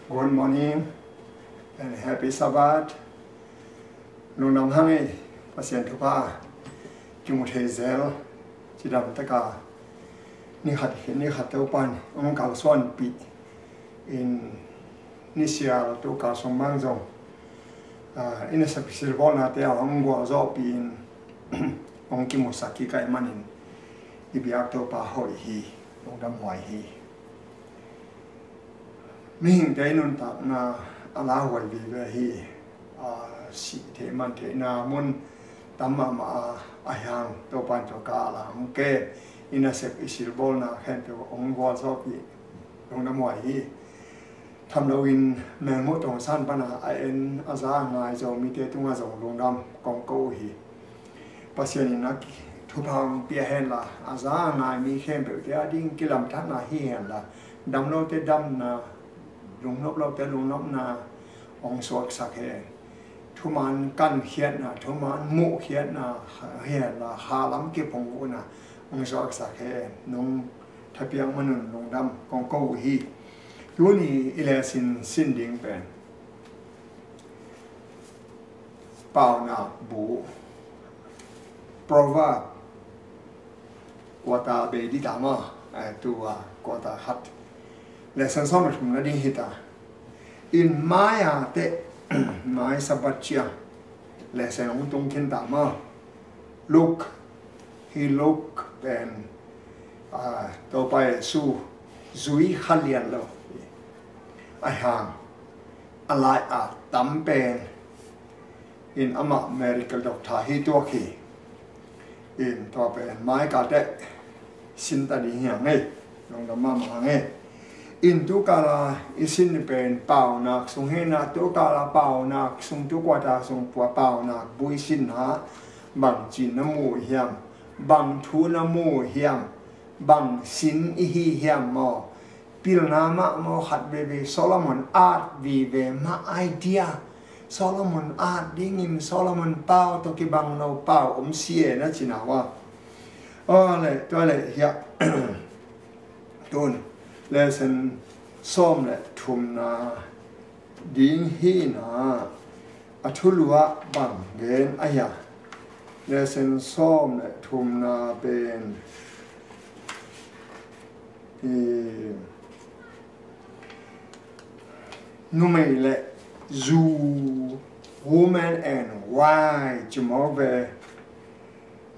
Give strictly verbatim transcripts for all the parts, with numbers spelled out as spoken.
Good morning and happy Sabbath. Lungdam hang ei, Pasian thupha kimu thei zel, cidam taka ni khat ni khat Topan hong kalsuanpih in, ni sial tu kalsuan mang zong, ah, i nasep silbawlnate ah hong gualzawhpih in, hong kimusak kik ahih manin i biak Topa hoih hi, lungdam huai hi. Mihingte i nuntakna a lauhuai vive hi. A, sih theih man theihna mun tam mahmah a, ahi hang Topan tua ka a la hong kem, i nasep i silbawlna khempeuh hong gualzawhpih, lungdam huai hi. Tham loin Melmuh Tongsan pana a en a za a ngai Zomite tungah zong lungdam kong ko uh hi. Pasian in a ki-, thupha hong pia henla, a za a ngai mi khempeuhte a ding kilamdanna hi henla, damlote damna, lungnop lote lungnopna hong suaksak hen. Thuman kankhiatna, thuman muhkhiatna hi henla, halam kiphungvuhna hong suaksak hen. Nong thapiak manun lungdam kong ko uh hi. Tuni i lesson sin ding pen Paunak bu, Proverb, kuata bei di ta maw, eh, tua kuata khat. Lesson sawm le thum na ding hi ta. In mai a teh, mai Sabbath ciang lesson hong tung khin ta maw. Luke, hi Luke pen, ah, Topa Jesu zui kha lian lo. Ahi hang a lai a tam pen in amah medical doctor hi tuak hi. In tua pen mai kal teh sin ta ding hi hang ei, lungdam mahmah hang ei. In tu kal a i sin ni pen Paunak sung hi na, tu kal a Paunak sung, tu kuata sung pua Paunak bu i sin na, bang ci na mu hiam, bang thu na mu hiam, bang sin i hi hiam maw? Pilna mah maw, khat veve Solomon at vive mah idea. Solomon at dingin Solomon pau tawh kibang lo pau om si e na ci na uh a. Aw le, tua le hiah. Tun lesson sawm le thumna ding hi na, a thulu ah bang gen a hia? Lesson sawm le thumna pen, i, numei le zu, woman and wife ci mawk ve.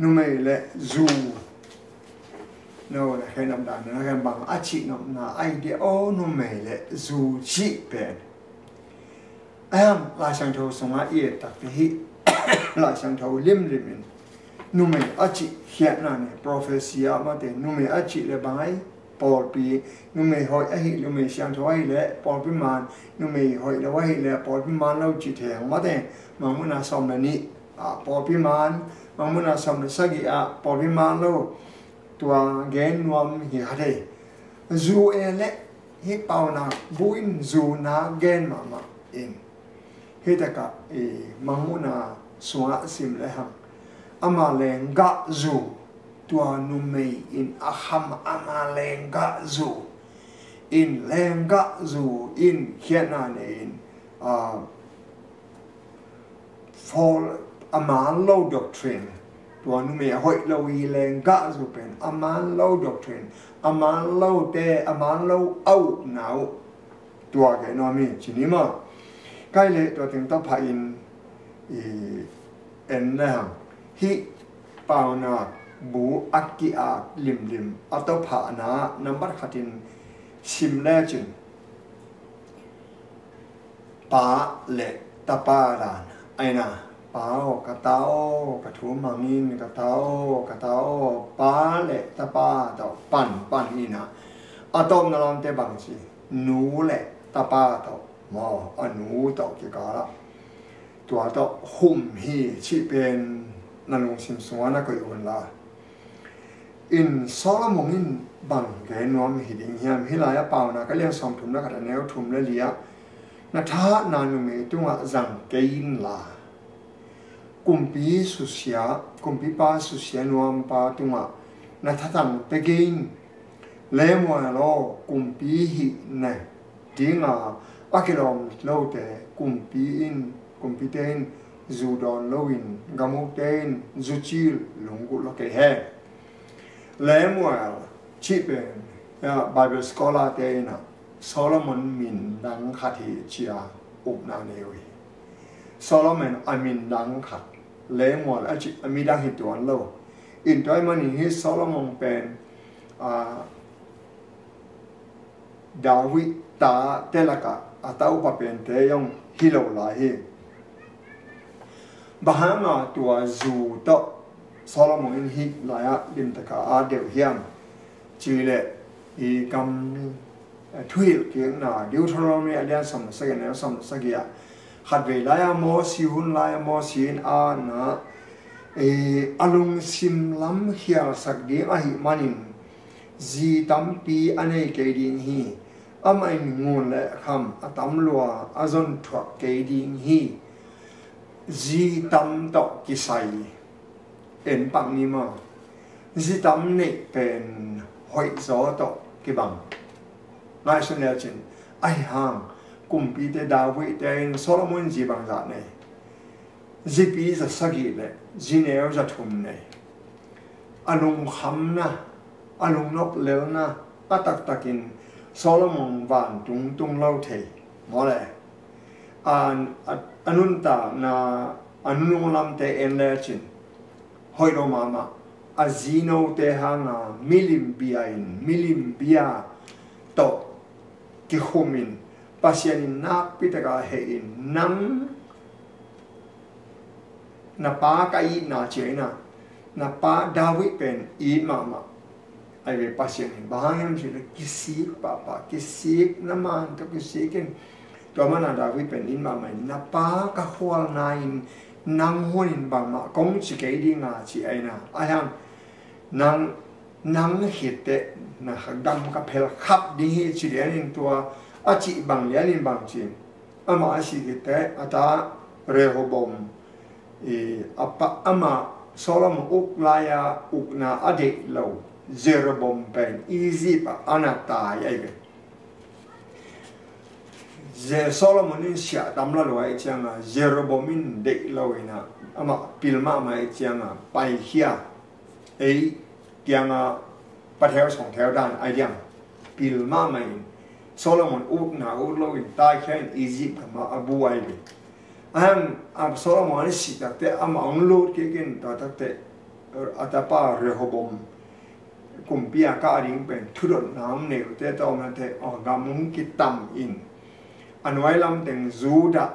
Numei le zu. No, na khen nop dan, na khen bang a cih nopna ai dia, aw, numei le zu cih pen. Ahi hang Lai Siangtho sungah i et takte hi, Lai Siangtho limlim in numei a cih khiatna ne, prophecy ah mate, numei a cih le bang ai, pawlpi, numei hoih ahi, numei siangtho ahi le pawlpi man, numei hoih lo ahi le pawlpi man lo cih thei hang mate, Mangmuhna sawm le nih ah pawlpi man, Mangmuhna sawm le sagih ah pawlpi man lo, tua gen nuam hi kha thei. Zu e le, hih Paunak bu in zu na gen mahmah in. Hih takah i Mangmuhna sungah sim le hang, ama lenggah zu, tua numei in a kham ama lenggah zu in, lenggah zu in khiatna ne in, a, fall, a man lo doctrine. Tua numei a hoih lo i lenggah zu pen a man lo doctrine, a man lote, a man lo a upna uh. Tua gen nuam hi ci ni maw. Kai le tua teng tawh pha in i en le hang. Hih Paunak bu a ki-ak limlim a tawh phahna nambat khatin sim le cin, pa le tapa dan aina. Pa aw, ka ta aw, ka thu mangin, ka ta aw, ka ta aw, pa le tapa tawh pan pan ina. A tawpna lamte bang ci, nu le tapa tawh maw, a nu tawh kikala tua tawh hum hi cih pen na lungsim sungah na koih un la. In Solomon in bang gen nuam hi ding hiam? Hih lai-ah Paunak a lian sawmthum le khat a neu thum le li-ah, na thahatna numei tungah zang kei inla, kumpi susia, kumpipa susia nuampa tungah na thatang pe kei in. Lemuel aw, kumpi hih na dinga a kilawm lote kumpi in, kumpite in zu dawn loin, gamukte in zu cil lunggulh lo kei hen. Lemuel cih pen, ya, Bible scholar te in ah Solomon min dang khat hi ci-a upna nei uh hi. Solomon a min dang khat, Lemuel a cih a mi dang hi tuan lo. In tua ahih manin hih Solomon pen, a, David tate lakah a taupa pente zong hi lo lai hi. Bang hanga tua zu tawh Solomon in hih lai-ah limtakin a deuh hiam cih leh, i gam, eh, thuhilhkikna Deuteronomy a lian sawm le sagih, a neu sawm le sagih ah, khatvei lai-a Mosi hun lai-a Mosi in a na, eh, a lungsim lam khialsak ding ahih manin zi tampi a nei kei ding hi. Amah in ngun le kham a tam lua a zon thuak kei ding hi. Zi tam tawh kisai en pak ni maw. Zi tam neih pen hoihzaw tawh kibang. Ngaihsun lecin, ahi hang kumpite, David te in Solomon zi bangzah nei? Zipi za sagih le zi neu za thum nei. A lungkhamna, a lungnop lelna a taktakin Solomon vantung tung lo thei maw le. A, a, a nuntakna, a nunung lamte en lecin, hoih lo mahmah. A zinote hanga milim bia in, milim bia tawh kikhumin, Pasian in nakpi taka hei in, nang na pa ka itna ci-a, na pa David pen it mahmah. Ahi ve, Pasian in bang hang hiam cih leh kisik pahpah, kisik, na man tawh kisik in. Tua mana David pen it mahmah in, na pa ka khualna in nang hunin bangmah kong ci kei ding a ci-a, na, ahi hang nang, nang khit teh na gam ka phel khap ding hi ci lianin, tua a cih bang lianin bang ci, amah a sih khit teh a ta Rehoboam, i, a pa, amah Solomon uk lai-a ukna a deih lo Jeroboam pen Egypt ah a na tai ahi ve. Je-, Solomon in siah tam la lua ahih ciangin Jeroboam in deih lo in ah, amah pil mahmah ahih ciangin paikhia, ei kiangah patheu sawngtheu dan ahi diam. Pil mahmah in Solomon ukna ut loin taikhia in Egypt gam ah a bu ahi ve. Ahi hang a Solomon a sih takteh amah hong lut kik in, tua takteh a tapa Rehoboam kumpi a kah ding pen thudotna hong nei uh teh, tua om teh, aw, gam hong kitam in, a nuai lam teng Judah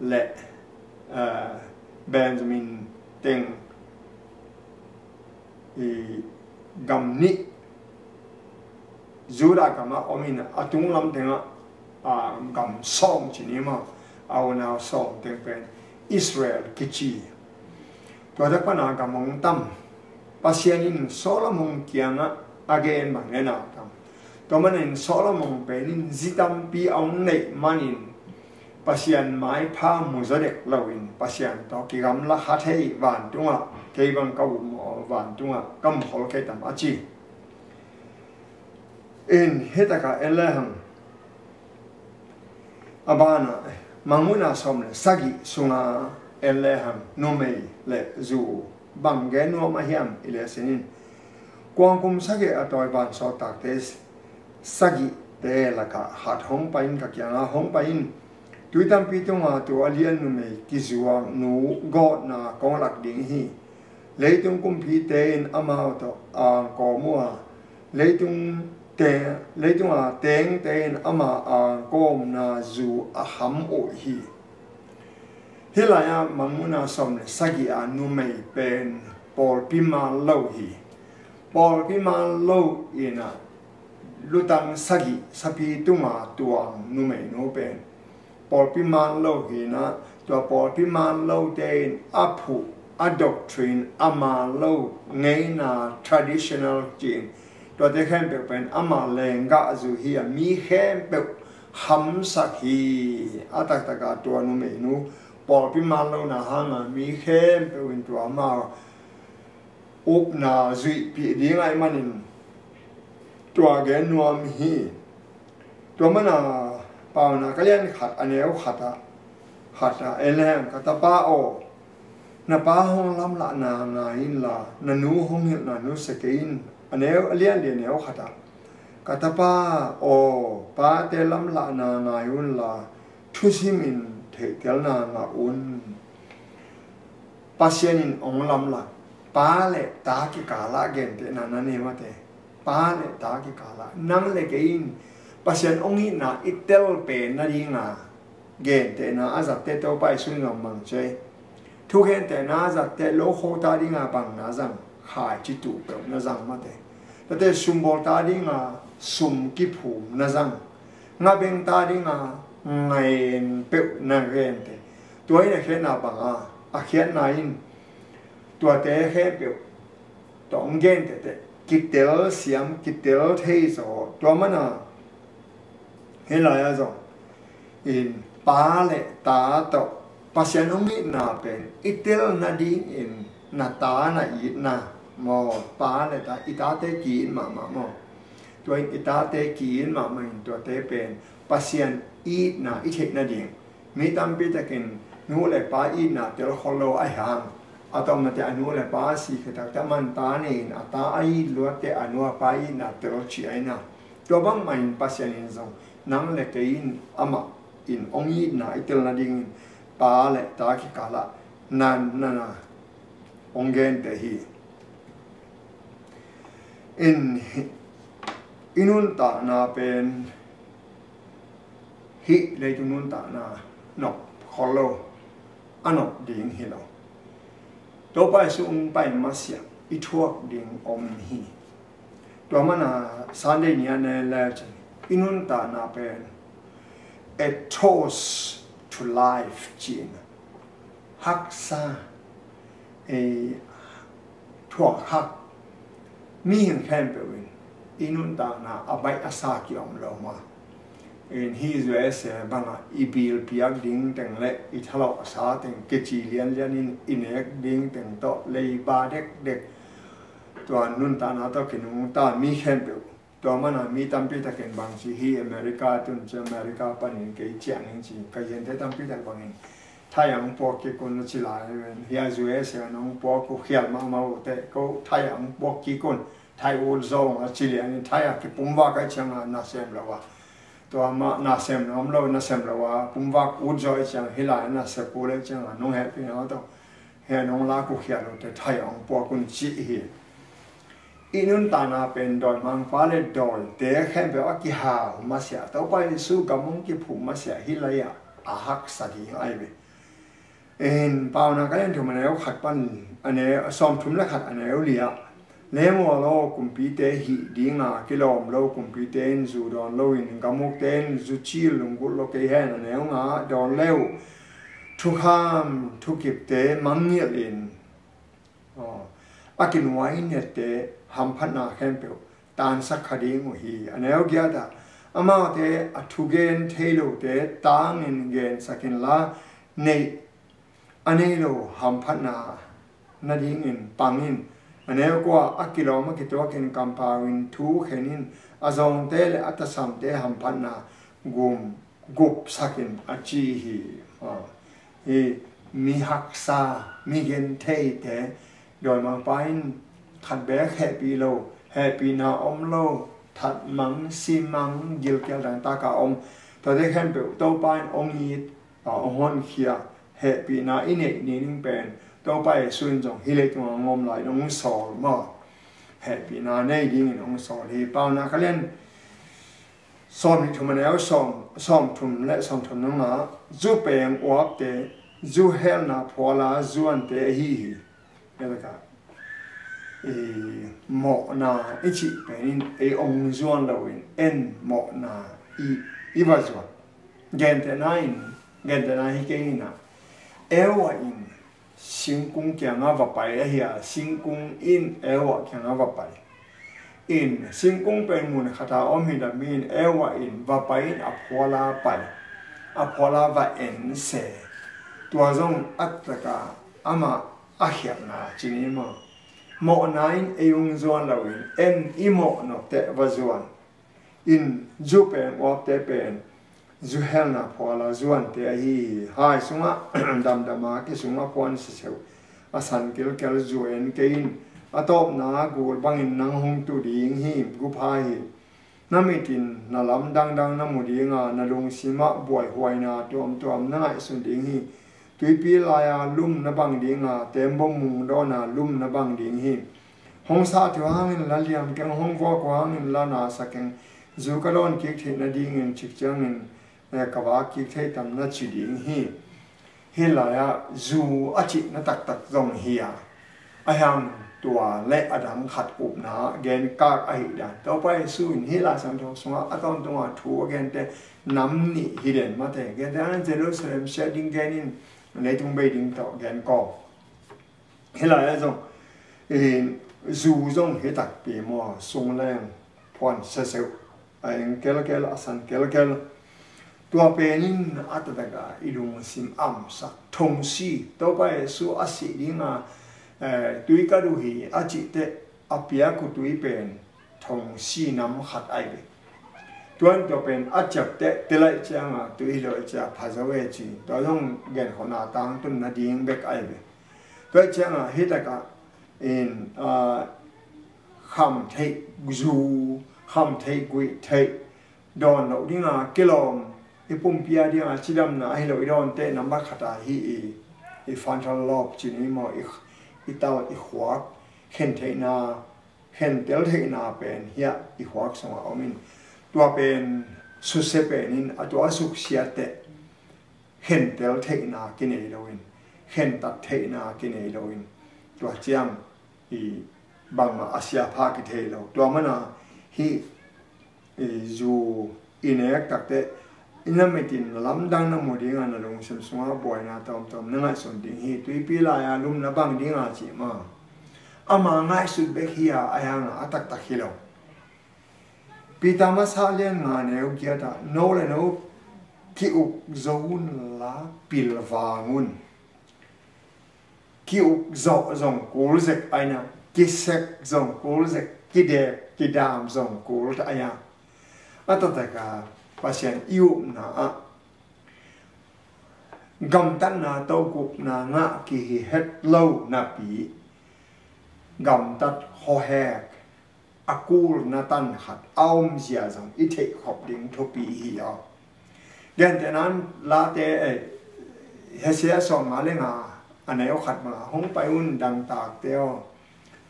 le, eh, Benjamin teng, i, gam nih, Judah gam ah om in, a tung lam tengah, a, gam sawm ci ni maw, a unau sawm teng pen Israel kici. Tua tak pana gam hong tam. Pasian in Solomon kiangah a gen bang le na tam. Tua manin Solomon pen in zi tampi a hong neih manin Pasian maipha mu zaw dek loin, Pasian tawh kigamla kha thei, vantungah kei bang ka um aw, vantungah ka mu khol kei tam a ci. In hih takah en lehang, a banah Mangmuhna sawm le sagih sunga en lehang, numei le zu bang gen nuam a hiam i leh sin in, kuang kum sagih a tawi vansawltakte sagihte lakah khat hong pai in, ka kiangah hong pai in, tui tampi tunga tua lian numei kizuak nu gawtna kong lak ding hi. Leitung kumpite in amau tawh angkawm uh a, leitung te, leitunga tengte in ama angkawmna zu a kham uh hi. Hih lai-ah Mangmuhna sawm le sagih a numei pen pawlpi man lo hi. Pawlpi man lo in ah lutang sagih sapi tunga tuang numeinu pen pawlpi man lo hi in ah, tua pawlpi man lote in a phuh, a doctrine, a man lo ngeina, traditional ci-in, tuate khempeuh pen ama lenggahzu hi a, mi khempeuh hamsak hi. A taktak a tua numeinu pawlpi man lona hanga mi khempeuh in tua ama upna zuihpih ding ahih manin tua gen nuam hi. Tua mana Paunak a lian khat a neu khat ah, khat ah en leng, ka tapa aw, na pa hong lamlahna ngai inla, na nu hong hilhna nusia kei in. A neu a lian li a neu khat ah, ka tapa aw, pate lamlahna ngai unla, thusimin theihtelna ngah un. Pasian in hong lamlak, pa le ta kikalah gentehna na nei mate. Pa le ta kikalah, nang le kei in Pasian hong itna i tel pen nadinga gentehna a zatte Topa Jesu in zong mang ci ei. Thugentehna a zatte lokho ta dinga bang na zang, khaici tuh peuh na zang mate. Tate sumbawl ta dinga sum kiphum na zang, ngabeng ta dinga ngain peuh na gente. Tua in a khiatna banga, a khiatna in tuate khempeuh tawh hong gentehte kitel siam, kitel thei zaw. Tua mana hih lai-ah zong in pa le ta tawh Pasian hong itna pen i tel nadingin na ta na itna maw, pa le ta, i tate ki-it mahmah maw. Tua in i tate ki-it mahmah in tuate pen Pasian itna i theih nading. Mi tampi takin nu le pa itna tel khol lo a hi hang. A tawpna teh a nu le pa a si khit takte aman ta nei in a ta a it luat teh a nu a pa itna tel ci a hi na. Tua bangmah in Pasian in zong nang le kei in amah in hong itna i tel nadingin pa le ta kikalah na, na, na hong gente hi. In hi, i nuntakna pen hih leitung nuntakna nop khol lo, a nop ding hi lo. Topa Jesu hong pai masiah i thuak ding om hi. Tua mana Sunday ni a ne le cin i nuntakna pen a toast to life ci-in haksa, ei, thuak hak mihing khempeuh in i nuntakna a baih a sa ki-om lo ma. In hih U S A bangah i bill piak ding teng le i thalawh a sa teng kici lianlian in i nek ding teng tawh leiba dekdek, tua nuntakna tawh kinungta mi khempeuh. Tua mana mi tampi takin bang ci hi, America tun ci, America panin kei ciah ning ci, ka gente tampi tak bangin thai ang puak kik un ci lai ven. Hia U S A nong puak uh khial mahmah uh teh, ko thai ang puak kik un, thai ut zaw a ci lian in thai a kipumvak a ciang a nasem lo a. Tua mah nasem nuam lo, nasem lo a pumvak ut zaw a ciang hih lai a nasep uh le ciang a nong hehpihna tawh hia nong lak uh khial uh teh thai ang puak un ci hi. I nuntakna pen dawimangpa le dawite khempeuh a kihau masiah, Topa Jesu gam hong kiphum masiah hih lai-ah a haksa ding ahi ve. In Paunak a lian thum a neu khat pan a neu, sawmthum le khat a neu li-ah, lengua lo kumpite hih dinga kilawm lo kumpite in zu dawn loin gamukte in zu cil lunggulh lo kei hen, a neu nga ah dawn le uh thukham thukipte mangngilh in Aw, a kinuai nette hamphatna khempeuh tansak kha ding uh hi. A neu giat ah, amaute a thugen thei lote tangin gensak inla, neih a nei lo hamphatna nadingin pang in. A neu kua, a kilawm a kituakin kampau in thu khen in, a zawngte le a tasamte hamphatna gum gupsak in a ci hi. Aw, hi mi haksa, mi gentheite, dawimangpa in khat beek hehpih lo, hehpihna om lo, that mang, si mang, gilkial dangtak a om, tuate khempeuh Topa in hong it, a, hong honkhia, hehpihna i neih ni ding pen Topa Jesu in zong hih leitungah hong om lai in hong sawl maw? Hehpihna nei dingin hong sawl hi. Paunak a lian sawmnih thum a neu sawm, sawmthum le sawmthum nungah, zu peng uapte, zu helna phuala zuante ahi hi. Hiah takah, i, mawhna i cih pen in ei hong zuan loin en mawhna i, i va zuan. Gentehna in, gentehna hi kei inah, Eva in singkung kiangah va pai ahi a, singkung in Eva kiangah va pai. In singkung pen mun khatah om hi lam in Eva in va pai in a phuala pai, a phuala va en se. Tua zong a takah amah a khialhna ci ni maw? Mawhna in ei hong zuan loin en i mawh nopteh va zuan. In zu peng uapte pen Zu helna phuala zuante ahi hi. Hai sungah damdama kisung a phuan siseuh a san kelkel zu en kei in. A tawpna gul bangin nang hong tu ding hi. Gupha hi. Na mitin na lam dangdang na mu dinga, na lungsimah buaihuaina tuamtuam na ngaihsun ding hi. Tuipi lai-a lum na bang dinga, teembawm mungdawna lum na bang ding hi. Hong sah uh hangin la liam keng, hong vuak uh hangin la na sa keng. Zu ka dawn kik theih nadingin cik ciangin, eh, ka vak kik thei tam na ci ding hi. Hih lai-ah zu a cihna taktak zong hi a, a hiang tua le a dang khat upna gen kak ahih dan Topa Jesu in hih Lai Siangtho sungah a tawntunga thu a gente nam nih hi den mate. Gente an Jerusalem siat ding gen in, leitung bei ding tawh gen kawm. Hih lai-ah zong, eh, zu zong hi takpi maw, sung leng phuan seseuh, a eng kelkel, a san kelkel. Tua pen in a taktak a i lungsim amsak thongsi, Topa Jesu a sih dinga, eh, tui ka duh hi a cih teh a piak uh tui pen thongsi nam khat ai ve. Tua in tua pen a ciap teh, te laih cianga tui hi lo e cia pha zo e ci. Tua zong genkholhna tangtun nading bek ai ve. Tua cianga hih takah in, ah, kham theih zu, kham theih guih theih, dawn loh dinga kilawm, i pumpi a dinga cidamna ahi lo i dawn teh nambat khat a hi i, i frontal lobe ci ni maw, i, i tal, i khuak, khen theihna, khentel theihna pen hiah i khuak sungah om in, tua pen susia pen in a tua a suksia teh khentel theihna kinei loin, khentat theihna kinei loin, tua ciang i bangmah a siapha kithei lo. Tua mana hih i zu i nek takteh i na mitin na lamdang na mu dinga, na lungsim sunga buaina tawmtawm na ngaihsun ding hi. Tuipi lai-a lum na bang dinga cih ma, ama ngaihsut bek hi a, a hianga a taktak hi lo. Peter masa lian nga neu giatah, no le no ki-uk zo unla pilvang un. Ki-uk zawh zong kul zek aina, kisek zong kul zek, kidek kidam zong kul ta aia. A taktak a Pasian i upna ah gamtatna tokupna ngah kihi het lo napi, gamtat hohek a kulna tan khat a omzia zong i theihkhop ding thupi hi aw. Gentehna late, eh, Hosea sawmnga le nga a neu khat banga, hong pai un dangtakte aw,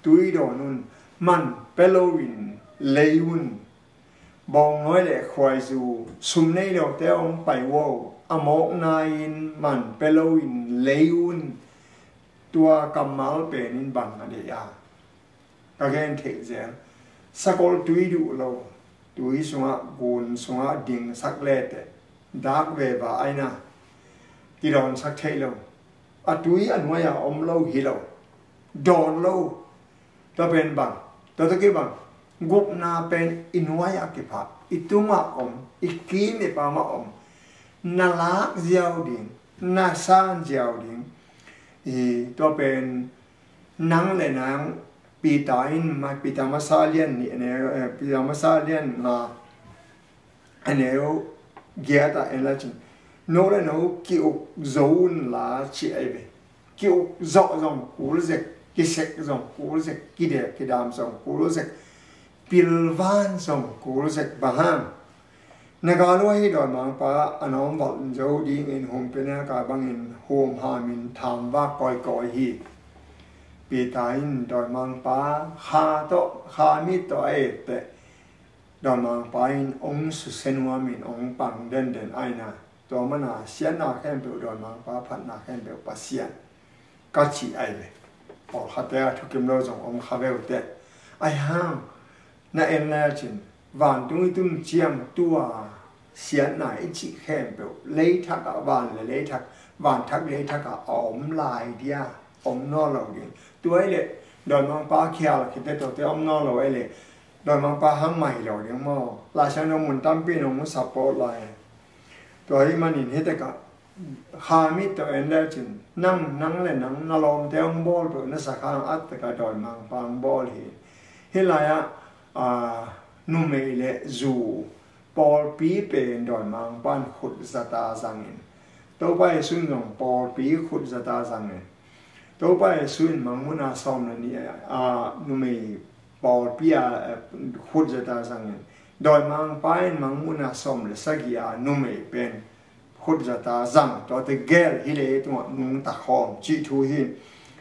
tui dawn un, man pia loin lei un. Bawngnawi le khuaizu, sum nei lote hong pai uh aw, a mawkna-in man pia loin lei un. Tua kammal pen in bang a deih a, ka gen theih zel. Sakol tui duh lo, tui sungah, gun sungah dingsak leteh dak veva aina, kidawnsak theih lo. A tui a nuai-a om lo hi lo, dawn lo. Tua pen bang, tua tawh kibang, gupna pen i nuai-a kiphah, i tungah om, i kim i pamah om, na lak ziau ding, na san ziau ding. I tua pen nang le nang, Peter in ma, Peter masa lian nih, eh, Peter masa lian nga a neu giatah en la cin, no le no ki-uk zo unla ci ai ve. Ki-uk zawh zong kul zek, kisek zong kul zek, kidek kidam zong kul zek, pilvan zong kul zek. Bang hang? Na gal uh ahi dawimangpa a na om valh zo dingin humpinelkai bangin humhamin thamvak kawikawi hi. Peter in dawimangpa kha tawh, kha mit tawh a etteh, dawimangpa in ong susia nuamin ong pang denden aina. Tua mana siatna khempeuh dawimangpa, phatna khempeuh Pasian ka cih ai ve. Pawlkhatte a thukim lo zong om kha ve uh teh. Ai hang, na en le cin, vantung i tun ciang tua siatna i cih khempeuh leithak ah, van le leithak, vanthak leithak ah a om lai dia, om nawn lo ding. Tua i leh dawimangpa khial khit teh tuate om nawn lo i leh dawimangpa hang mah hi lo ding maw. Laisiangtho mun tampi in hong support lai. Tua ahih manin hih tekah kha mit tawh en le cin, nang, nang le nang na lawmte hong bawl peuh na sakhang a taktak a dawimangpa hong bawl hi. Hih lai-ah, ah, numei le zu pawlpi pen dawimangpa in khut zata zangin, Topa Jesu in zong pawlpi khut zata zangin, Topa Jesu in Mangmuhna sawm le nih a numei pawlpi a khut zata zangin, dawimangpa in Mangmuhna sawm le sagih a numei pen khut zata zang, tuate gel hi leh tungah nungta khawm cih thu hi.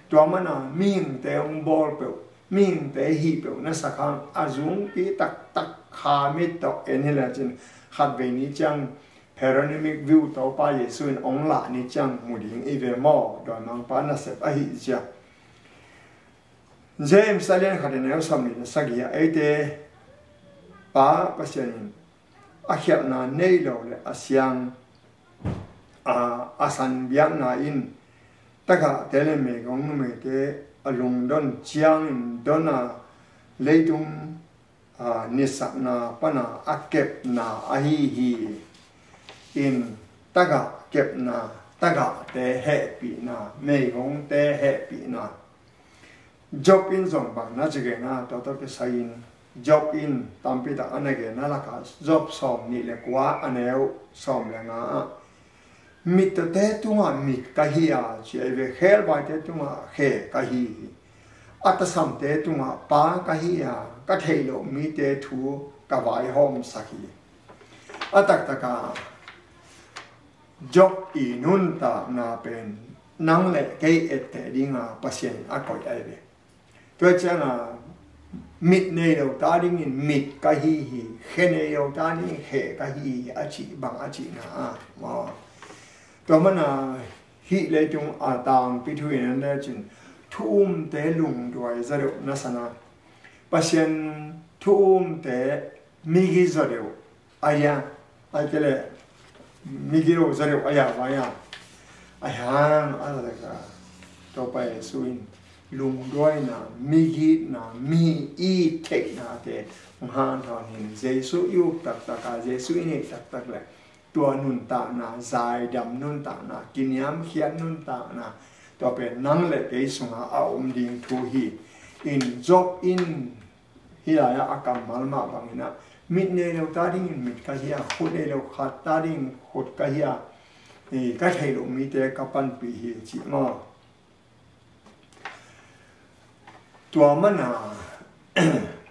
Tua mana mihingte hong bawl peuh, mihingte hih peuh na sak hang a zungpi taktak kha mit tawh en hi lecin khatvei ni ciang panoramic view Topa Jesu in hong lah ni ciang mu ding i ve maw, dawimangpa nasep ahi zia. James a lian khat a neu sawm nih le sagih ah eite Pa Pasian in a khialhna nei lo le a siang a, a san biakna in tagahte le meigong numeite a lungdon ciangin don a leitung a, nitsakna pana a kepna ahi hi. In tagah kepna, tagahte hehpihna, meigongte hehpihna. Job in zong bang na ci gena, tua tawh kisai in Job in tampi tak a na gena lakah Job sawm nih le kua a neu sawm le nga ah, mittawte tungah mit ka hi a, ci ahi ve, khelvaite tungah khe ka hi hi. A tasamte tungah pa ka hi a, ka theih loh mite thu ka vaihawmsak hi. A taktaka Job i nuntakna pen nang le kei etteh dinga Pasian in a koih ahi ve. Tua cianga mit nei lo ta dingin mit ka hi hi, khe nei lo ta dingin khe ka hi hi a cih bang a cihna a maw. Tua mana hih leitung a tangpi thu in an lecin thu umte lungduai zaw deuh na sana, Pasian thu umte migi zaw deuh a ia, a kele migi lo zaw deuh a ia, vai a a hang a laka Topa Jesu in lungduaina, migitna, mi i theihnate hong hanthawn hin Jesu i up taktaka, Jesu i neih taktak le tua nuntakna, zaidam nuntakna, kiniamkhiat nuntakna, tua pen nang le kei sunga a om ding thu hi. In Job in hih lai-ah a kammal mah bangin ah mit nei lo ta dingin mit ka hi a, khut nei lo khat ta dingin khut ka hi a, ka theih loh mite ka panpih hi cih maw. Tua mana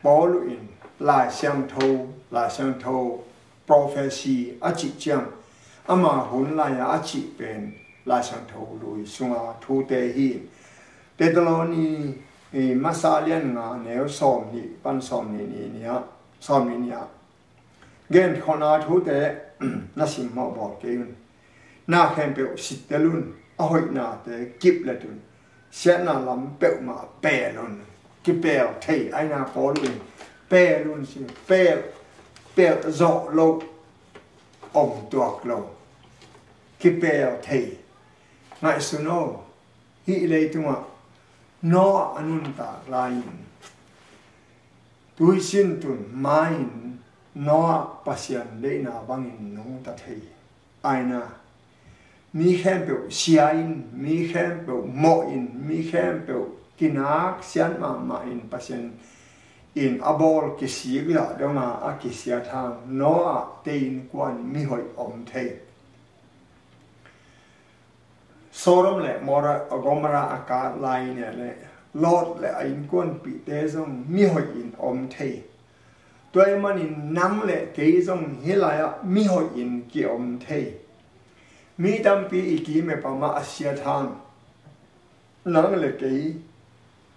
Paul in Lai Siangtho, Lai Siangtho prophecy a cih ciang, ama hun lai-a a cih pen Lai Siangtho lui sunga thute hi. Thessaloni masa lian nga neu sawm nih pan sawm nih nih nih ah, sawm nih nih ah, genkhawhna thute na simmawh bawl kei un. Na khempeuh sittel un, a hoihnate kiplet un, siatna lam peuhmah peel un. Kipeel thei aina Paul in peel un ci, peel, peel zawh lo, om tuak lo, kipeel thei. Ngaihsun aw, hih leitungah Noah a nuntak lai-in tuisin tun ma-in Noah Pasian deihna bangin nungta thei. Aina mi khempeuh sia in, mi khempeuh mawh in, mi khempeuh kinak sian mahmah in Pasian in a bawl kisik lah donga a kisiat hang Noah te innkuan mihoih om thei. Sodom le Mora-, Gomorrah a kat lai-in le Lot le a innkuanpihte zong mihoih in om thei. Tua ahih manin nang le kei zong hih lai-ah mihoih in ki-om thei. Mi tampi i kim i pam ah a siat hang nang le kei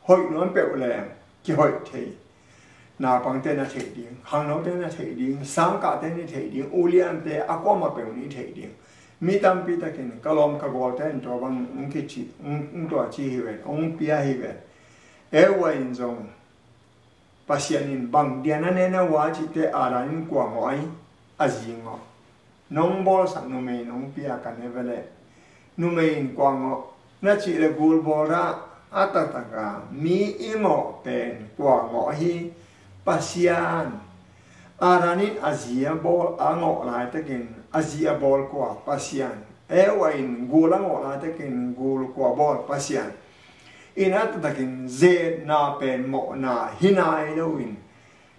hoih nuam peuh leng kihoih thei. Naupangte na theih ding, khangnote na theih ding, sangkahte na theih ding, uliante a kuamah peuh na theih ding. Mi tampi takin ka lawm ka gualte in tua bang hong kici, hong, hong tua ci hi ven, hong pia hi ven. Eva in zong Pasian in bang dia na ne na ua cihte Adam in kua ngawh ai, a zi ngawh. Nong bawlsak numei nong pia ka ne ve leh numei in kua ngawh na cih le gul bawl dah. A taktaka mi i ngawh pen kua ngawh hi? Pasian. Adam in a zi a bawl a ngawh laitakin a zi a bawl kua? Pasian. Eva in gul a ngawh laitakin gul kua bawl? Pasian. In a taktaka zetna pen mawhna hi nai loin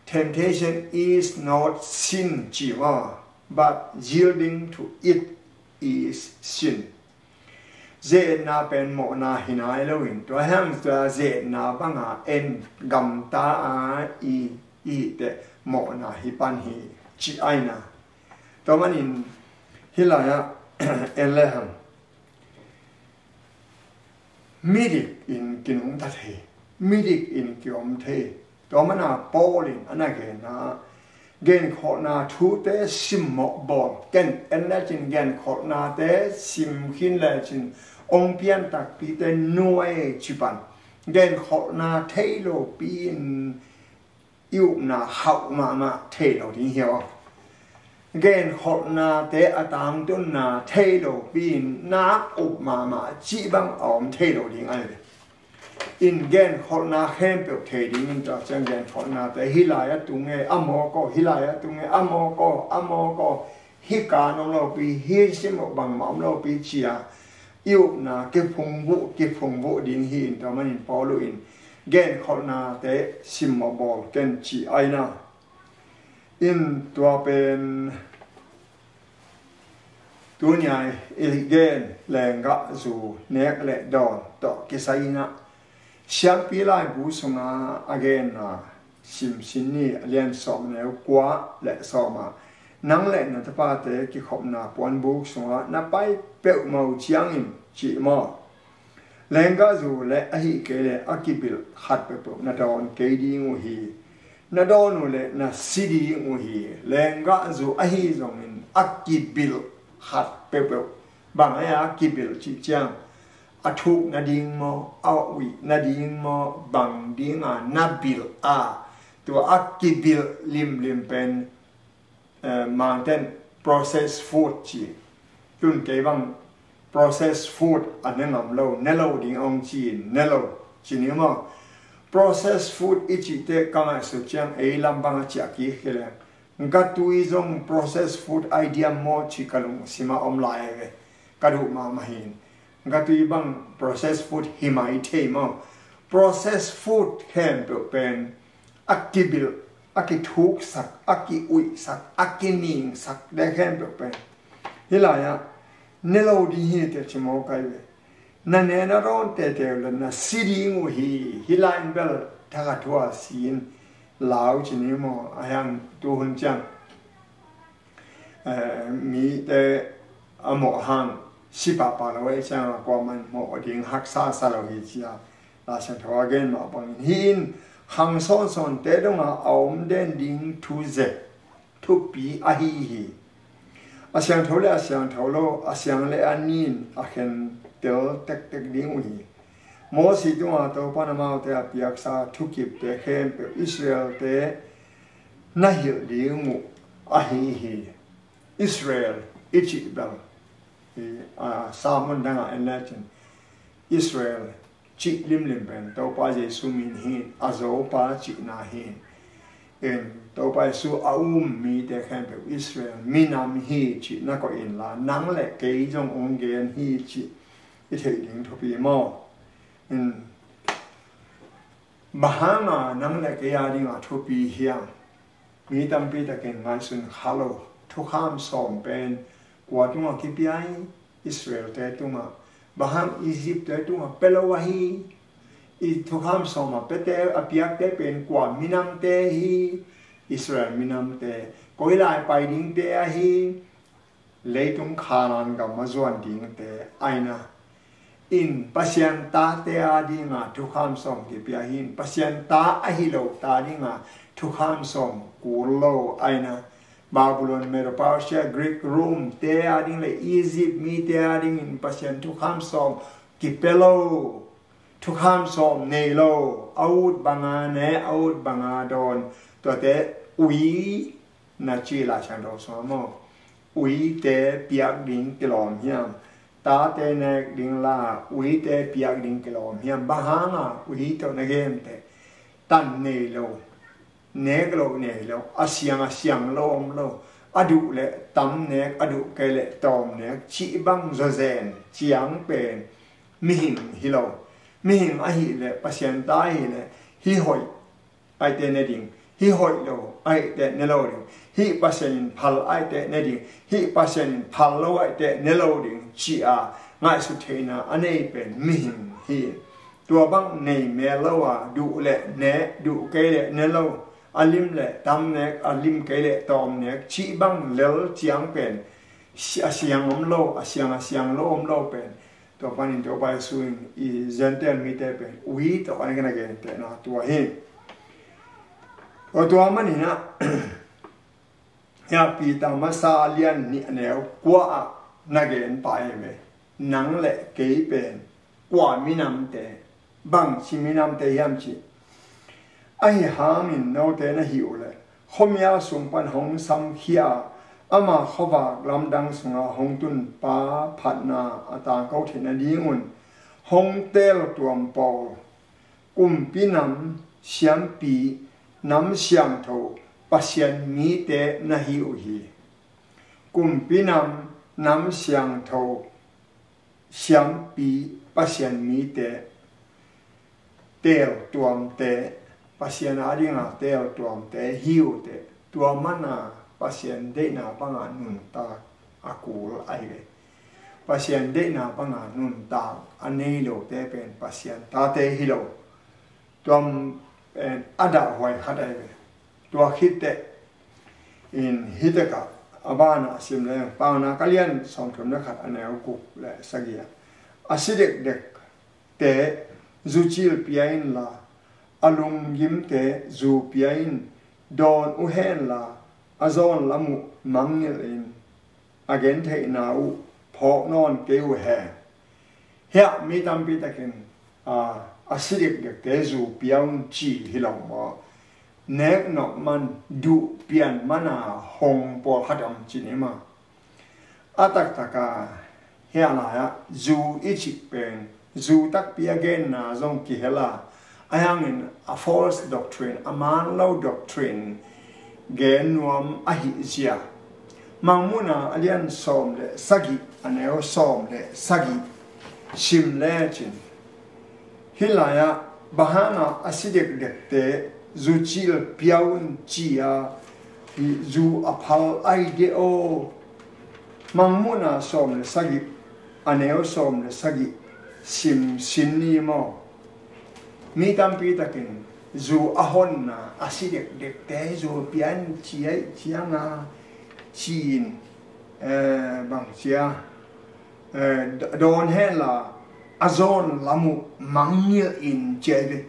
Temptation is not sin, ci maw, but yielding to it is sin. Ze-etna pen mawhna hi nai lo in, tua hang tua ze-etna banga en gamta a i, i teh mawhna hi pan hi, ci aina. Tua manin hih lai-ah en le hang, midik in kinungta thei, midik in kiom thei. Tua mana Paul in a na genna, genkholhna thute simmawh bawl ken, en lecin genkholhnate sim khin lecin ong pian takpite nuai ci pan. Genkholhna thei lopi in i upna hauh mahmah thei lo ding hi aw. Genkholhnate a tangtunna thei lopi in nak up mahmah cih bang a om thei lo ding a hi ve. In genkholhna khempeuh thei ding in tua ciang genkholhnate hih lai-ah tung e, a mawk aw, hih lai-ah tung e, a mawk aw, a mawk aw. Hih kan om lopi, hih sim uh bangmah om lopi ci-a i upna kiphungvuh, kiphungvuh ding hi in tua manin Paul in genkholhnate simmawh bawl ken ci aina. In tua pen tunia i gen lenggahzu nek le dawn tawh kisai inah, Siampi laibu sunga a genna Simsin ni a lian sawm neu kua le sawm ah, nang le na tapate kikhopna puanbuk sungah na pai peuhmah uh ciangin cih maw? Lenggahzu le ahi kei le a kibilh khat peuhpeuh na dawn kei ding uh hi. Na dawn uh le na si ding uh hi. Lenggahzu ahi zongin a kibilh khat peuhpeuh. Bang a kibilh cih ciang, a thuk nading maw, a uih nading maw, bang dinga na bilh a, tua a kibilh limlim pen, eh, Mangten processed food ci. Tun kei bang processed food a ne ngam lo, ne lo ding ong ci in, ne lo ci ni maw? Processed food i cihte ka ngaihsut ciang ei lam bang a ciah kik hi leng, gatui zong processed food ahi diam maw ci ka lungsim ah om lai ve. Ka duh mahmah hi in. Gatui bang processed food hi mai thei maw? Processed food khempeuh pen a kibilh, a kithuksak, a kiuihsak, a kiningsak de khempeuh pen hih lai-ah ne lo ding hi teh ci maw kai ve. Na ne na dawn teitei uh le na si ding uh hi. Hih lai-in bel thakhat thu a si in lau ci ni maw? A hiang tuhun ciang, eh, mite a mawh hang si pahpah lo ahih ciangin kuaman mawh ding haksa sa lo hi ci-a Lai Siangtho a gen mah bangin hi in, khang sawnsawnte dongah a om den ding thu zet thupi ahi hi. A siangtho le a siangtho lo, a siang le a nin a khentel tektek ding uh hi. Mosi tungah Topa'n amaute a piaksa thukipte khempeuh Israel-te na hilh ding uh ahi hi. Israel i cih bel, i, a, Samun dangah en lecin Israel cih limlim pen Topa Jesu min hi in, a Zopa cihna hi in. In Topa Jesu a um mite khempeuh Israel minam hi cih na koih inla, nang le kei zong ong gen hi cih i theih ding thupi maw? In bang hanga nang le kei a dinga thupi hiam? Mi tampi takin ngaihsun kha lo. Thukham sawm pen kua tungah kipia hi? Israel-te tungah. Bang hang Egypt-te tungah pia lo ahi? I thukham sawm a piate, a piakte pen kua minamte hi? Israel minamte. Koi lai pai dingte ahi? Leitung Kanaan gam a zuan dingte aina. In Pasian tate a dinga thukham sawm kipia hi in, Pasian ta ahi lo ta dinga thukham sawm kul lo aina. Babylon, Medo-Persia, Greek, Rome-te a ding le Egypt mite a dingin Pasian thukham sawm kipia lo. Thukham sawm nei lo, a ut banga ne, a ut banga dawn, tuate ui na ci Lai Siangtho sungah maw? Uite piak ding kilawm hiam? Tate nek ding la, uite piak ding kilawm hiam? Bang hanga ui tawh na gen teh? Tan nei lo, nek lo nei lo, a siang a siang lo om lo, a duh le tam nek, a duh kei le tawm nek, cih bang zawzen ciang pen mihing hi lo. Mihing ahih leh, Pasian ta ahih leh, hih hoih, aite ne ding, Hih hoih lo ahih teh ne lo ding, hih Pasian in phal ahih teh ne ding, hih Pasian in phal lo ahih teh ne lo ding ci-a ngaihsut theihna a nei pen mihing hi. Tua bang nei mel lo a, duh leh ne, duh kei leh ne lo, a lim leh tam nek, a lim kei leh tawm nek cih bang lel ciang pen si-, a siang om lo, a siang, a siang lo om lo pen, tua panin Topa Jesu in i Gentile mite pen ui tawh a na gentehna tua hi. Tua, tua manin ah, hia Peter masa lian nih a neu kua ah na gen pah hi ve. Nang leh kei pen kua minamte, bangci minamte hiam cih. Ahi hangin note na hih uh leh khuamial sung pan hong samkhia a, ama khuavak lamdang sunga hong tun pa phatna a tangko theih nadingun hong teeltuam pawl, kumpi nam, siampi, nam siangtho, Pasian mite na hi uh hi. Kumpi nam, nam siangtho, siampi, Pasian mite, teeltuamte, Pasian adinga teeltuamte hi uh teh, tua mana Pasian deihna banga nuntak a kul ahi ve. Pasian deihna banga nuntak a nei lote pen Pasian tate hi lo. Tua pen a dahhuai khat ahi ve. Tua khit teh in hih takah a banah sim leng, Paunak a lian sawmthum le khat a neu guk le sagih ah, a si dekdekte zu cil pia inla, a lunggimte zu pia in, dawn uh henla, a zawn lam uh mangngilh in, a gentheihna uh phawk nawn kei uh hen. Hiah mi tampi takin, a, a si dekdekte zu pia un ci hi lo maw? Nek nop man, duh pian mana hong pawlkhat om ci ni maw? A taktaka hiah lai-ah zu i cih pen zu takpi a genna zong kihel a, ahi hangin a false doctrine, a man lo doctrine gen nuam ahih zia. Mangmuhna a lian sawm le sagih, a neu sawm le sagih sim lecin, hih lai-ah bang hanga a si dekdekte zu cil pia un ci-a, hih zu a phal ai de aw. Mangmuhna sawm le sagih, a neu sawm le sagih sim sin ni maw? Mi tampi takin zu a honna a si dekdekte zu pia in ci aih cianga ci-in, eh, bang cia, eh, d-, dawn henla a zawn lam uh mangngilh in ci aih ve.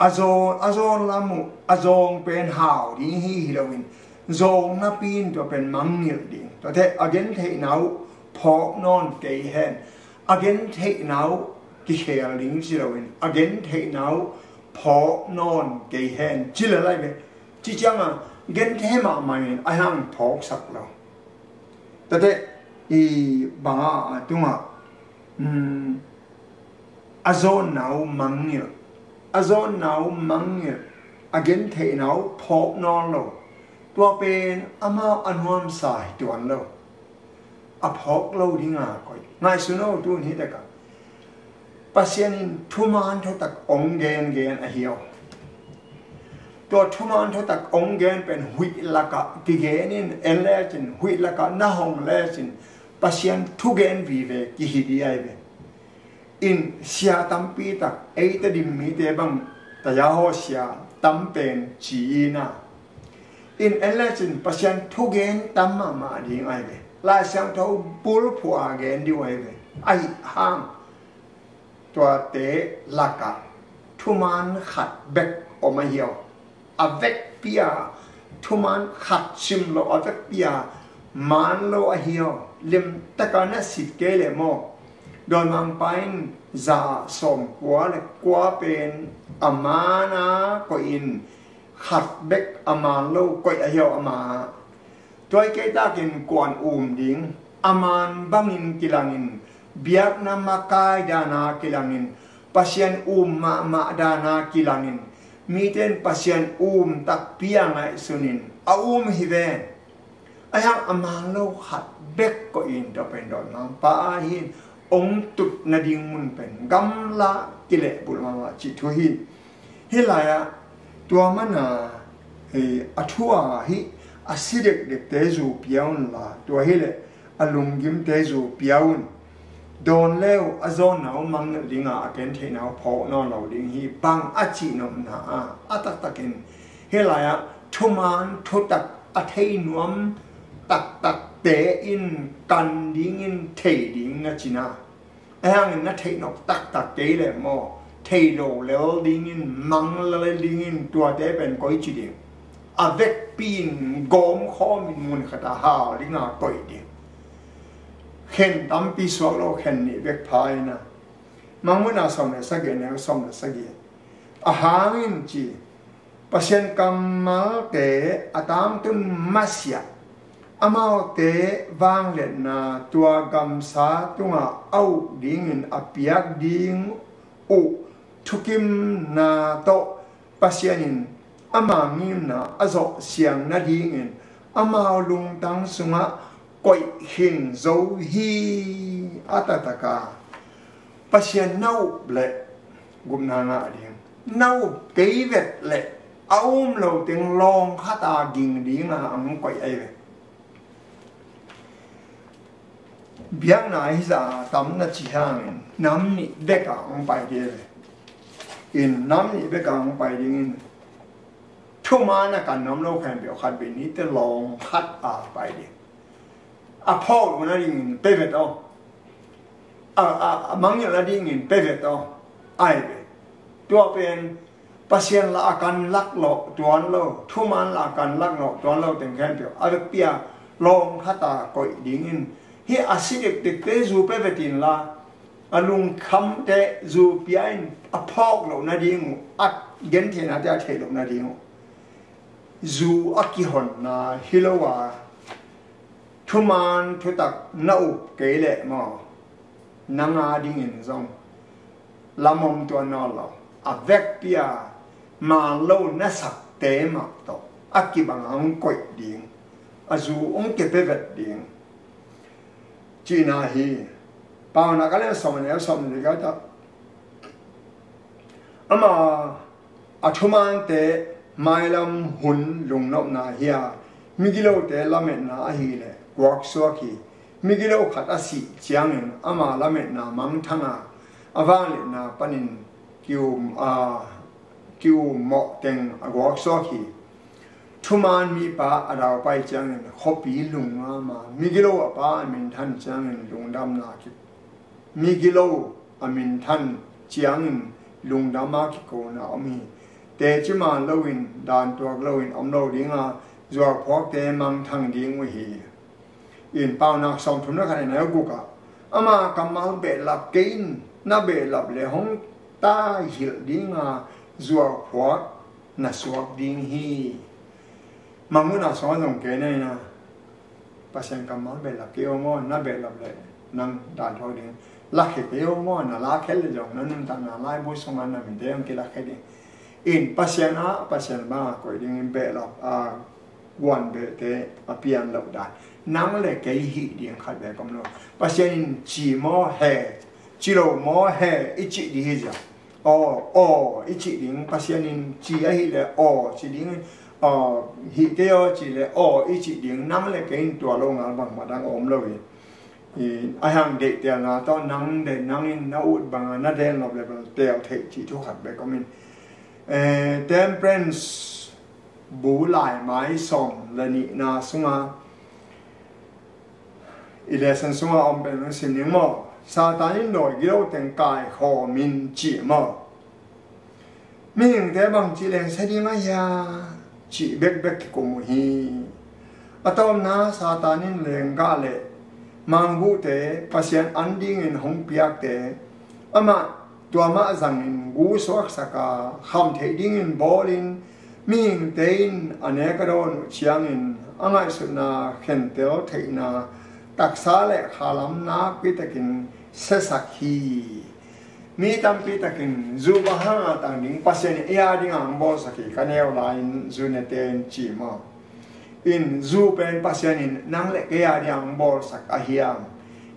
A zawn, a zawn lam uh, a zawng pen hau ding hi hi loin, zawng napi in tua pen mangngilh ding. Tuate a gentheihna uh phawk nawn kei hen. A gentheihna uh kikhel ding ci loin, a gentheihna uh phawk nawn kei hen ci le lai ve. Ci cianga genthei mahmah in a hang phawksak lo. Tate i banga a tungah, um, a zawnna uh mangngilh, a zawnna uh mangngilh, a gentheihna uh phawk nawn lo. Tua pen amau a nuamsa hi tuan lo. A phawk lo dinga koih. Ngaihsun aw, tun hi takah Pasian in thuman thutak ong gengen ahi aw. Tua thuman thutak ong gen pen huih lakah kigen in, en lecin huih lakah na hong lecin Pasian thugen vive kihi di ahi ve. In sia tampi tak ei Tedim mite bang tayahaw sia tam pen ci-in a, in en lecin Pasian thugen tam mahmah ding ahi ve. Lai Siangtho bulphuh a gen dih uh ahi ve. Ahi hang tuate lakah thuman khat bek om ahi aw. A vekpi a thuman khat sim lo, a vekpi a man lo ahi aw. Limtaka na sit kei leh maw? Dawimangpa in za sawmkua le kua pen a man a koih in, khat bek a man lo koih ahi aw ama. Tua i kei takin kuan um ding, a man bangin kilangin, biakna makai dana kilangin, Pasian um mahmah dana kilangin, mite in Pasian um takpi a ngaihsunin a um hi ven. Ahi hang a man lo khat bek koih in, tua pen Dawimangpa ahi in, ong tut nading mun pen gamla kilehbulh mahmah cih thu hi. Hih lai-ah tua mana A thu a hih a si dekdekte zu pia unla, tua hileh a lunggimte zu pia un. Dawn leu a zawnna uh mangngilh dinga a ken theihna uh phawk nawn lo ding hi, bang a cihnopna ah a taktakin hih lai-ah thuman thutak a thei nuam taktakte in kan dingin thei ding na cina. Ahi hangin na theih nop taktak kei leh maw, thei lo lel dingin, mang lel dingin, tuate pen koi ci ding? A vekpi in gawm khawmin mun khatah hal dinga koih ding. Khen tampi suak lo, khen nih bek pha ina. Mangmuhna sawm le sagih, neu sawm le sagih. A hangin ci, Pasian kammalte a tangtun masiah, amaute vangliatna tua gamsa tungah a uk dingin a piak ding uh thukimna tawh Pasian in ama ngimna a zawh siang nadingin amau lungtang sungah koih khin zo hi. A taktaka Pasian na up leh gupna ngah ding, na up kei vet leh a um lo teng lawng khata ging dinga ang koih ahi ve. Biakna hizah tam na ci hangin nam nih beka ang pai ding ve. In nam nih beka ang pai dingin thuman a kan nuam lo khen beuh khat beh nite lawng khat a pai ding. A phawk lo nadingin pe vet aw. A, a, a mangngilh nadingin pe vet aw. Ai ve. Tua pen Pasian la a kan lak lo tuan lo, thuman la a kan lak lo tuan lo teng khempeuh a vekpi a lawng khata koih dingin, hih a si dekdekte zu pe vet inla, a lungkhamte zu pia in a phawk lo nading uh, a gentheihnate a theih lo nading uh, zu a kihonna hi lo a, thuman thutak na up kei leh maw, nang a dingin zong lamom tuan nawn lo, a vekpi a man lo na sakte mah tawh a kibang a hong koih ding, a zu hong kipe vet ding. Cihna hi. Paunak a lian sawm a neu sawm le khat ah, ama a thumante mailam hun lungnopna hi a, migilote lametna ahileh guaksuak hi. Migilo khat a sih ciangin ama lametna mangthang a, a vangliatna panin ki-um a, ki-ummawh teng a guaksuak hi. Thuman mipa a daupai ciangin khuapi lungngam a, migilo a pa a minthan ciangin lungdamna ki, migilo a minthan ciangin lungdam a kikona om hi. Teci man loin, dantuak loin om lo dinga, zuakphuakte mangthang ding uh hi. In Paunak sawmthum le khat a neu guk ah, ama kammal behlap kei in, na behlap le hong taihilh dinga zuakphuak na suak ding hi. Mangmuhna sawng a zong kei na ina, Pasian kammal behlap kei aw maw, na behlap le nang dan thawk ding. Lakhia kei aw maw, na lakhia le zong na nuntakna laibu sungah na minte hong kilakhia ding. In Pasian ah, Pasian bangah koih dingin behlap a, guan behte a pian loh dan. Nang le kei hih ding khat bek om lo. Pasian in ci maw he, ci lo maw he i cih ding hi zia. Aw, aw i cih ding, Pasian in ci ahileh aw ci ding, aw hih kei aw ci le aw i cih ding, nang le kei in tua lo ngal bangmah dang a om lo hi. I, a hang deihtelna tawh nang deih, nang in na ut banga na den lo le bang tel theih cih thu khat bek om in. Eh, Temperance bu laimai sawm le nihna sunga, i lesson sunga om pen hong sim ning maw? Satan in dawi gilo teng kaikhawm in cih maw? Mihingte bangci lengsia ding a hia cih bekbek kikum uh hi. A tawpna Satan in lenggah le mangbuhte Pasian an dingin hong piakte amah tua mah zangin gu suaksak a, kham theih dingin bawlin, mihingte in a nek a dawn uh ciangin a ngaihsutna khentel theihna taksa le khalam nakpi takin siasak hi. Mi tampi takin zu bang hanga tang ding, Pasian in ei a dinga hong bawlsak hi, ka neu lai-in zu nete in ci maw? In zu pen Pasian in nang le kei a dinga hong bawlsak a hiam?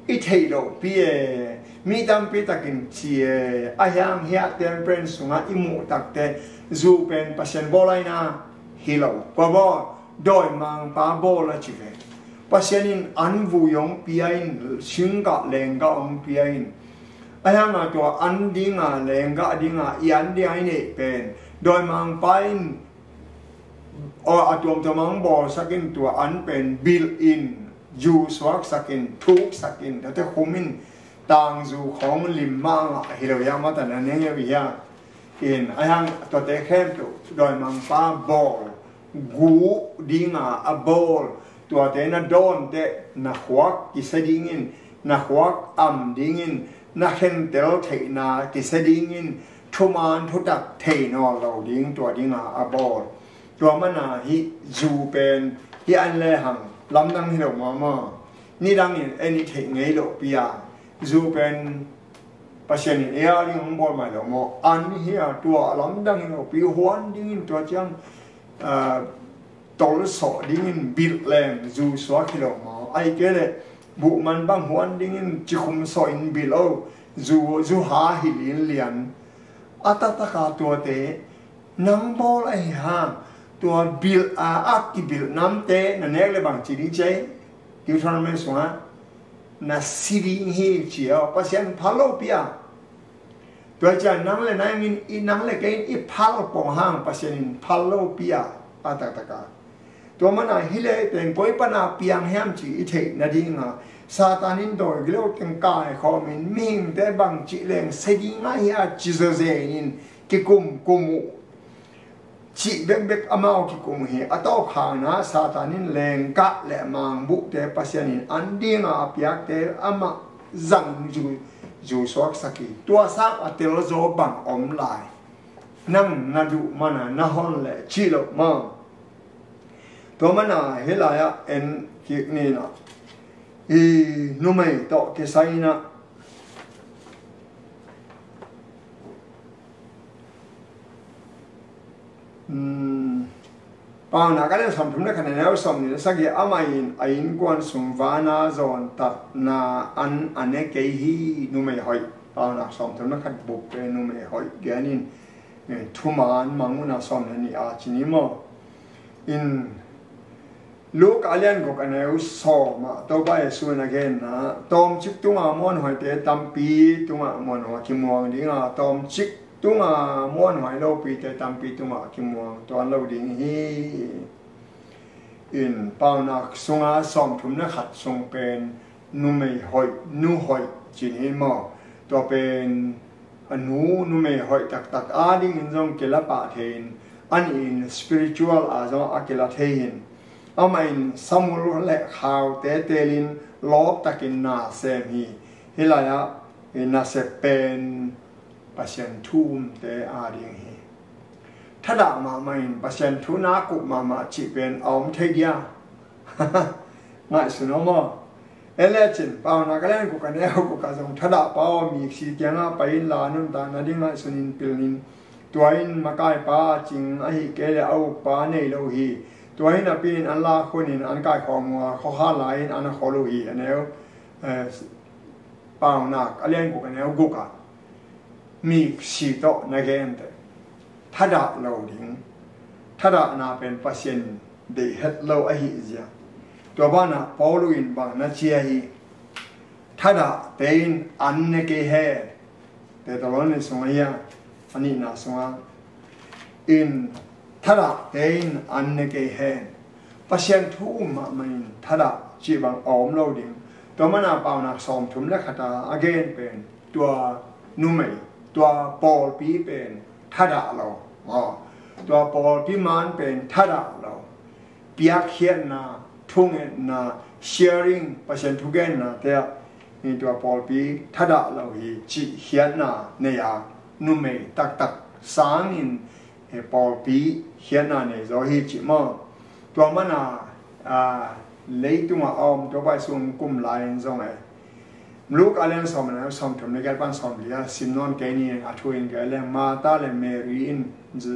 I theih lohpi e, mi tampi takin ci e, a hiang hiah Temperance sungah i muh takte zu pen Pasian bawl aina, hi lo. Kua bawl? Dawimangpa bawl a ci ve. Pasian in an vui hong pia in, singgah lenggah hong pia in. Ahi hanga tua an dinga lenggah dinga i an dinga i neih pen dawimangpa in aw a tuamtuam hong bawlsak in, tua an pen bilh in, zu suaksak in, thuksak in, tuate khum in, tangzu khawng lim mah ngah hi lo hiam, a tana neng hi hiam. In ahi hang tuate khempeuh dawimangpa bawl, guh dinga a bawl, tuate na dawn teh na khuak kisia dingin, na khuak am dingin, na khentel theihna kisia dingin, thuman thutak thei nawn lo ding, tua dinga a bawl. Tua mana hih zu pen hih an lehang lamdang hi lo maw maw. Nidangin en i theih ngei loh pi a, zu pen Pasian in ei a ding hong bawl mai lo maw. An hi a, tua lamdang hi lo pi, huan dingin tua ciang ah, tolsawh dingin bilh leng zu suak hi lo maw. Ahih kei leh buhman bang huan dingin cikhum sawh in bilh o, zu, zu ha hi linlian. A taktaka tuate nang bawl ahi hang, tua bilh a, a kibilh namte na nek le bang ci ding ci a, Deuteronomy sungah na si ding hi ci a, Pasian phal lo pi a. Tua ciang nang le nang in, i nang le kei in i phal pong hang Pasian in phal lo pi a, a taktaka. Tua mana hi le pen koi pana piang hiam ci i theih nadinga Satan in dawi gilo teng kaikhawmin mihingte bang cih leng sia ding a hi a ci zawzen in kikum kum uh. Cih bekbek amau kikum hi. A tawpkhakna Satan in lenggah le mangbuhte Pasian in an dinga a piakte amah zang zu, zu suaksak hi. Tua sang a telzaw bang om lai. Nang na duh mana na hon le cih loh maw. Tua mana hi lai-ah en kik ni na. I numei tawh kisai na. Paunak a lian sawmthum le khat, a neu sawmnih le sagih. Amah in a innkuan sung vana zawntatna an a ne kei hi. Numei hoih. Paunak sawmthum le khat bup pen numei hoih gen in, eh, thuman mang un a sawm le nih a ci ni maw. In Luka a lian guk a neu sawm ah Topa Jesu in a genna, tawmcik tunga muanhuaite tampi tungah muanhuai kimuang dinga, tawmcik tunga muanhuai lopite tampi tungah kimuang tuan lo ding hi. In Paunak sunga sawmthum le khat sung pen numei hoih, nu hoih ci ni maw. Tua pen a nu, numei hoih taktak a dingin zong kila pah thei in, a nih in spiritual a zong a kila thei in, amah in samul le khaute telin lawptakin na sem hi. Hih lai-ah i nasep pen Pasian thu umte a ding hi. Thadah mahmah in Pasian thu na kup mahmah cih pen a om thei dia. Ngaihsun om aw. En lecin Paunak a lian guk a neu guk ah zong thadah pau a miksi kiangah pai in la nuntakna ding ngaihsun in pilnin, tua in makaipa a cing ahih kei leh a ukpa nei lo hi. Tua hi napi in an lak hunin an kaikhawm uh a, khuakha lai-in an a khawl uh hi. A neu, eh, Paunak a lian guk a neu guk ah miksi tawh na gente. Thadah lo ding. Thadahna pen Pasian deih het lo ahih zia. Tua banah Paulu in bang na ci a hi. Thadahte in an ne kei hen. Thesalonika sungah hi a, a nihna sungah. In thadahte in an ne kei hen. Pasian thu um mahmah in thadah cih bang a om lo ding. Tua mana Paunak sawmthum le khat a a gen pen tua numei, tua pawlpi pen thadah lo. Aw, tua pawlpi man pen thadah lo. Piakkhiatna, thungetna, sharing, Pasian thugennate ah, tua pawlpi thadah lo hi cih khiatna nei a, numei taktak sangin he pawlpi khiatna nei zaw hi cih maw. Tua mana, a, leitungah a om Topa Jesu kum lai-in zong e. Luka a lian sawm a neu sawmthum le giat pan sawmli a sim nawn kei ni. A thu in kei leng Martha le Mary in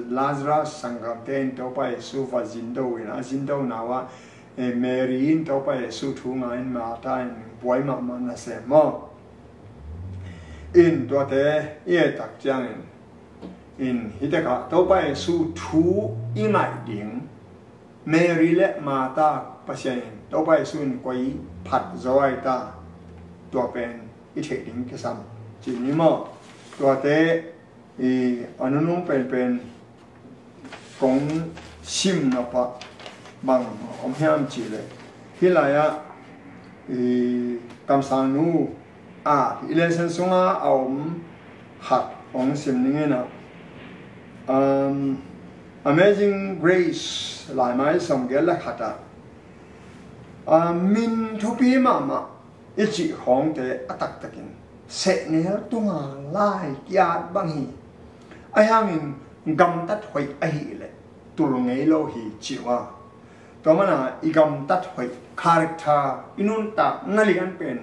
Lazarus sanggamte in Topa Jesu va zindo in a zindona uh ah, e, Mary in Topa Jesu thu nga in Martha in buai mahmah na sem maw. In tuate i et tak ciangin, in hih tekah Topa Jesu thu i ngaih ding, Mary le Martha Pasian in, Topa Jesu in koi phat zaw ai ta, tua pen i theih ding kisam ci ni maw? Tuate i a nunung penpen kong sim nop ah bang om hiam cih leh, hih lai-ah i kamsangnu a i lesson sungah a om khat hong sim ning in ah, um, Amazing Grace laimai sawmgiat le khat ah, a, min thupi mahmah i cih khawngte a taktakin sehnel tunga lai ki-at bang hi. Ahi hangin gamtat hoih ahih leh tul ngei lo hi ci uh a. Tua mana i gamtat hoih, character, i nuntakna lian pen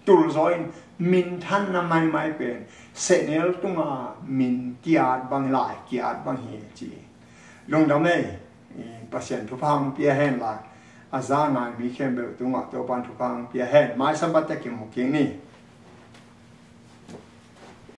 tul zaw in minthanna maimai pen sehnel tunga min ki-at bang, lai ki-at bang hi ci. Lungdam ei. Pasian thupha hong pia hen la, a za ngai mi khempeuh tungah Topa'n thupha hong pia hen. Mai Sabbath teh kimu kik ni.